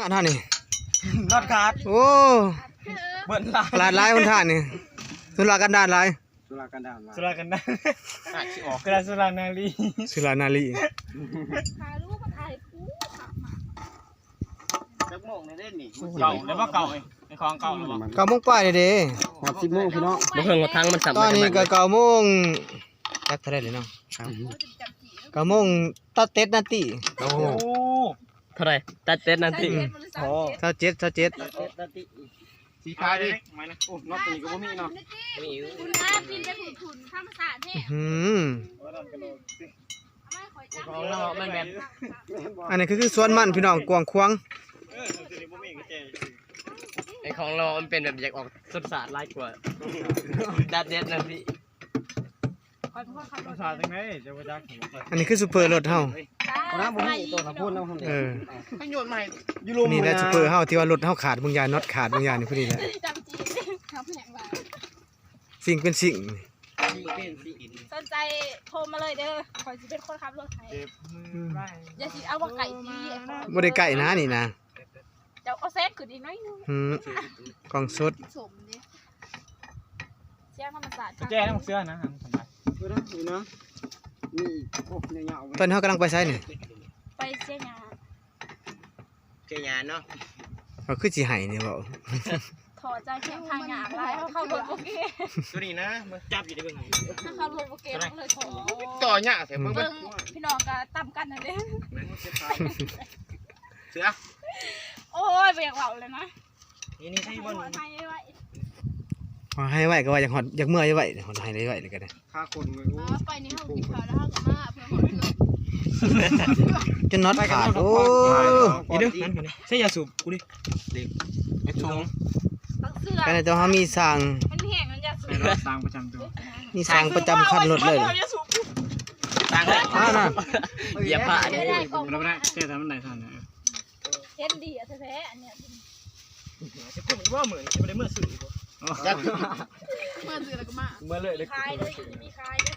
ອັນນັ້ນນີ້ ນອດຂາດ ໂອ້ ເບິດລາຍ ຂະໜາດຫຼາຍຄົນທ່ານນີ້ ສຸລາກັນດານຫຼາຍ ສຸລາກັນດານຫຼາຍ ສຸລາກັນດານ ອາດຊິອອກ ກະລາສຸລານາລີ ສຸລານາລີ ພາລູກມາຖ່າຍຄູ່ ຈັກໂມງແລ້ວເດ້ນີ້ ເກົ້າແລ້ວບໍ່ ເກົ້າ ເອີຍ ໃນຂອງເກົ້າແລ້ວບໍ່ ເກົ້າໂມງປາຍແລ້ວເດ້ ຮອດສິບໂມງພີ່ນ້ອງ ບໍ່ເພິ່ງວ່າທາງມັນສ່ຳ ຕອນນີ້ກະເກົ້າໂມງ ຈັກເທົ່າໃດແລ້ວເນາະ ເກົ້າໂມງຕັດເຈັດນາທີ ໂອ້ ໂອ້ ເທົ່າໃດ ຕັດເຈັດນາທີ ອືມ ໂອ້ ຊາວເຈັດ ຊາວເຈັດ ຕັດເຈັດນາທີ ສີຂາວດີ ໂອ້ ນອກຕົວນີ້ກະບໍ່ມີເນາະ ມີຢູ່ ຄຸນອາ ປິ່ນໄປພຸ້ນ ທຳມະຊາດແທ້ ອືມ ຂອງລາວມັນແບບ ອັນນີ້ກະຄືສວນມັນພີ່ນ້ອງ ກວ້າງຂວາງ ເອີ ຕົວນີ້ບໍ່ມີກະແຈ ໄອ້ຂອງລາວມັນເປັນແບບຢາກອອກຊົນຊາດຫຼາຍກວ່າ ດັດແດດນັ້ນພີ່ ອັນນີ້ຄືຊຸບເປີລົດເຮົາ ບໍ່ໄດ້ ບໍ່ມີຕົວນຳພຸ້ນນຳ ເອີ ໃຫ້ໂຍນມາໃຫ້ຢູ່ລົມ ນີ້ແຫຼະຊຸບເປີເຮົາ ທີ່ວ່າລົດເຮົາຂາດບາງຢ່າງ ນັອດຂາດບາງຢ່າງນີ້ ພໍດີແຫຼະ ສິ່ງເປັນສິ່ງ ສົນໃຈໂທມາເລີຍເດີ ຂ້ອຍຊິເປັນຄົນຂັບລົດໃຫ້ ຢ່າຊິເອົາມາໃກ້ພີ່ ບໍ່ໄດ້ໃກ້ນະນີ້ນະ ເຈົ້າເອົາແສງຂຶ້ນອີກໜ້ອຍໜຶ່ງ ອືມ ກ້ອງສົດ ສົມເດ້ ສຽງທຳມະຊາດ ແຈ້ນຳເສືອນະ ເອີນະ ມີອີກ ໂອ້ ຍາວໆ ຕອນນີ້ເຮົາກຳລັງໄປໃສນີ້ ໄປເຊຍຫຍ້າ ເຊຍຫຍ້າເນາະ ເຮົາຄືຊິໃຫ້ນີ້ເວົ້າ ທໍ້ໃຈແຮງ ທາງຍາກຫຼາຍ ເຮົາຂັບລົດບໍ່ເກັ່ງ ຕົວນີ້ນະ ຈັບຢູ່ເດ້ເບິ່ງ ເຮົາຂັບລົດບໍ່ເກັ່ງເລີຍ ທໍ້ ຕໍ່ຍາກແທ້ເບິ່ງ ເບິ່ງ ພີ່ນ້ອງກະຕຳກັນຫັ້ນເດ້ ເສືອ ໂອ້ຍ ບໍ່ຢາກເວົ້າເລີຍນະ ນີ້ ນີ້ໃສ່ບໍ່ ໃຫ້ໄວ້ ໃຫ້ໄວ້ກະວ່າຢາກຮອດ ຢາກເມືອໄວ້ ຮອດໃຫ້ໄວ້ກະໄດ້ ຄາຄົນເວີຍ ເອີ ໄປນີ້ເຮົາກິນເຂົ້າແລ້ວເຮົາກະມາ ເພື່ອຮອດເຮືອນ ຈົນນັດຂາດ ໂອ້ ອີເດີ ນັ້ນ ໃສ່ຢາສູບກູເດ້ ເດັກ ເດັກສູງ ບັກເສືອ ແຕ່ເຮົາມີຊ່າງ ມັນແຮງ ມັນຢາສູບ ໃສ່ລົດຊ່າງປະຈຳຕົວ ມີຊ່າງປະຈຳຄັນລົດເລີຍ ຊ່າງເລີຍ ອ່າ ນະ ຢາພາດ ເອົາໄດ້ ແຕ່ມັນໄດ້ທັນ ເຫັນດີແທ້ໆ ອັນເນີ້ຍ ຊິກຸ້ມຢູ່ບໍ່ມື້ນີ້ ຊິບໍ່ໄດ້ເມືອຊື້ອີກບໍ່ ຈັກ ເມືອຊື້ແລ້ວກະມາ ເມືອເລີຍ ມີຂາຍເດີ ມີຂາຍເດີ